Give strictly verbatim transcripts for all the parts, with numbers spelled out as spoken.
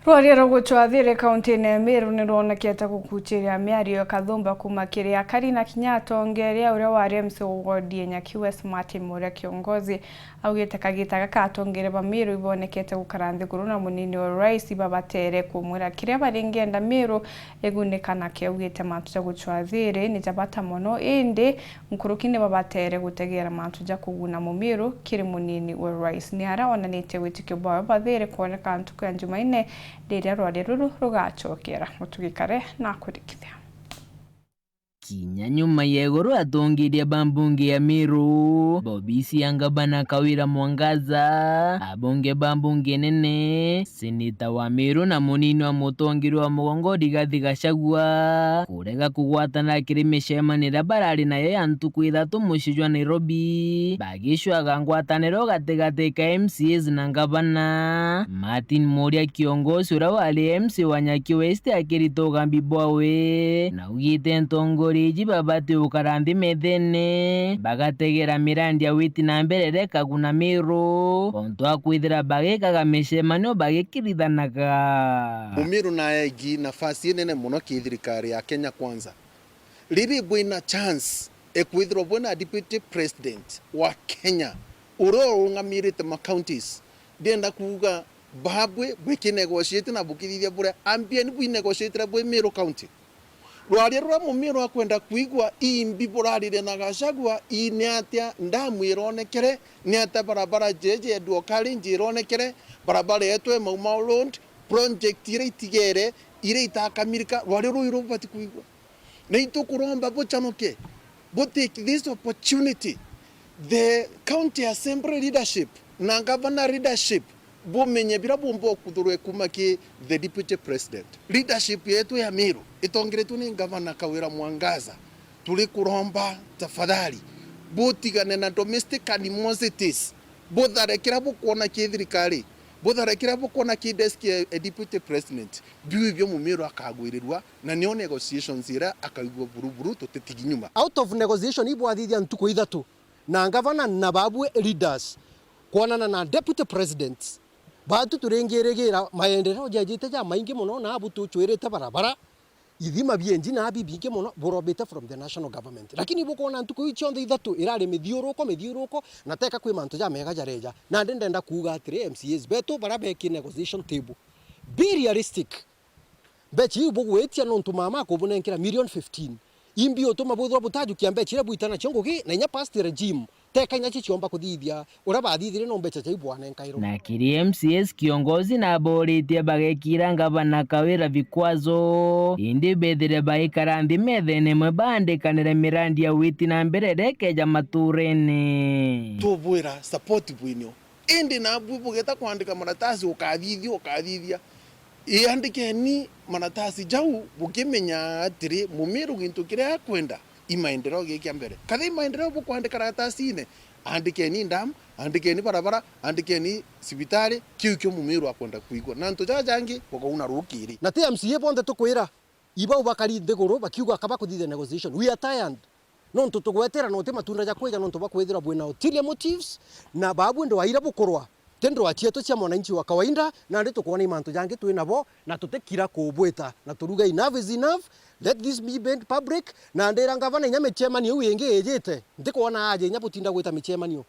Rwaria rwa gucwa thiri kaunti-ini ya Meru ni rwonekete gukuchiria miario ikathumba kuuma kiri akari na kinya atongeria. Uria wari M C wa ward ya Nyaki West, Martin Muria Kiongozi, augite kagita gaka atongeria ba Meru ibonekete gukara nthiguru na munini wa rais ibabatere kumwira kiria baringenda Meru igunika nakio. Augite mantu ja gucwa thiri ni ja bata mono, indi nkuruki ni babatere gutegera mantu ja kuguna mumiru kiri munini wa rais. Ni aria onanitie witikio bwawe bathiri kwoneka ntuku ya Njumaine riria rwaria ruru rugacokera. Mutugikare na kurikithia. Kinya nyuma ya iguru atongeria ba mbunge ya Meru, bobisi ya ngavana Kawira Mwangaza, abunge ba mbunge nene, seneta wa Meru na munini wa mutongeria wa mugongo Rigathi Gachagua, kurega kugwatana kiri micemanio iria barari nayo ya ntuku ithatu mucii jwa Nairobi, bagicwaga ngwataniro gatigati ka M C As na ngavana. Martin Muria Kiongozi uria wari M C wa Nyaki West akirita ugambi bwawe, na augite ntongoria iji babati gukara nthi methene, bagategera mirandi ya witi na mbere iria ikaguna Meru, ontu akwithira bagikaga micemanio bagikirithanaga. Mumiru naegi nafasi inene mono ki thirikari ya Kenya Kwanza. Riri bwina chance ekwithirwa bwina deputy president wa Kenya uria urungamirite ma counties, ndienda kuuga babwe bwikinegotiate na bukithithia buria, ambieni bwinegotiatire bwi Meru County. Rwaria ruria Mumiru akwenda kwigua, imbi burarire na Gachagua, ii ni atia ndamu ironekere, ni atia barabara jeje ya Duo College ironekere, barabara yetu ya Mau Mau Road, project iria itigere, iria itakamirika, rwaria ruu irubati kwigua. Na itukuromba buchanuke, bu take this opportunity, the county assembly leadership na governor leadership, bumenye bira bumba ukuthurwe kuma ki the deputy president. Leadership yetu ya Meru itongeretwe ni Governor Kawira Mwangaza, turi kuromba tafadhali butigane na domestic animosities, buthare kiria bukwona ki thirikari, buthare kiria bukwona ki desk ya, ya deputy president, biu ibio Mumiru akagwirirua, na nio negotiations iria akaigua buruburu tutitigi nyuma. Out of negotiation ibwathithia ntuku ithatu na ngavana na babwe leaders kwonana na deputy president, batu turingirigira maendeleo jejite jamaingi mono, na abu tuchwirite barabara, ithima bienji na bibingi mono burobite from the national government. Lakini bukwona ntuku iu cionthe ithatu irari mithiuruko, mithiuruko, na teka kwi mantu jamega jareja. Nandi ndenda kuuga atiri, M C As betu baria beki negotiation table, be realistic. Mbecha iu bugwitia nontu mama akubunenkera million fifteen. Imbi utuma bwithirwa butajukia mbecha iria bwita nacio ngugi, na inya past regime, teka inya cio ciomba kuthithia uria bathithire no mbecha cia ibwanenkairwo. Na kiri M C As Kiongozi naboritie bagekira ngavana Kawira vikwazo, indi bethire baikara nthi methene imwe baandikanire mirandi ya witi na mbere iria ikeja maturene. Tubwira support bwinio. Indi nabui bugeta kwandika maratasi, ukathithia, ukathithia. Iandikeni maratasi jau bukimenya atiri, Mumiru gintu kiria akwenda i maendeleo giki kia mbere. Kathi i maendeleo bukwandika karatasine, andikeni dam, andikeni barabara, andikeni cibitari, kiu kio Mumiru akwenda kwigua. Na antu jaja jangi bukauna rukiri. Na ti M C A bonthe tukwira, ibau bakari nthiguru bakiuga kaba kuthithia negotiation. We are tired. Nontu tugwetera na uti matunda ja kwija nontu bwa kwithirwa bwina ulterior motives, na babu ndwaa iria bukurwa ti ndwaa cietu cia mwananchi wa kawaida, nandi tukwona i mantu jangi twi nabo na tutikira kubwita, na turuga enough is enough, let this be made public. Na ndira ngavana inya michemanio iu ingi ijite, ntikwona aja inya butinda gwita michemanio.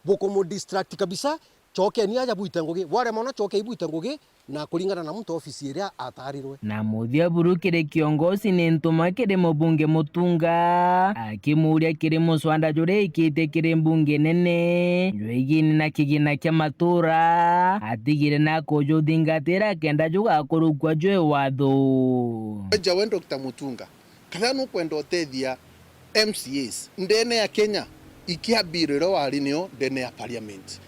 Bukumudistract kabisa, cokeni aja bwite ngugi. Bwarema ona cokei bwite ngugi, na kuringana na muntu ofisi iria atarirwe. Na muthia buru kiri Kiongozi ni ntuma kiri mubunge Mutunga, akimuria kiri muswanda juria ikitie kiri mbunge nene, jwigini na kigina kia matura, atigire na kujuthingatira kenda jugakurukua jwi watho. Eja we Doctor Mutunga, Kana nukwenda utethia M C As ndene ya Kenya, ikia bill iria wari nio ndene ya parliament.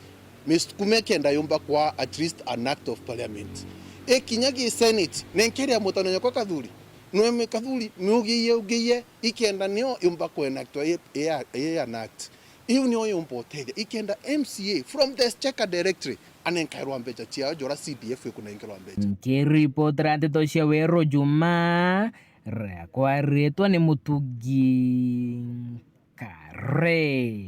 Misukume kenda yumba kwa at least an act of parliament. Ikinya gi Senate, nenkeria mutano nyakwa Kathuri. Nwe mi Kathuri, miugiie ugiie, ikenda nio yumba ku enact i, i, i an act. Iu nio yumba utethia. Ikenda M C A from the Exchequer directly anenkairwa mbecha ciao jora C D F ikunenkerwa mbecha. Nkiripotera ndeto cia Weru Juma, riakwa ritwa ni Mutugi Kare.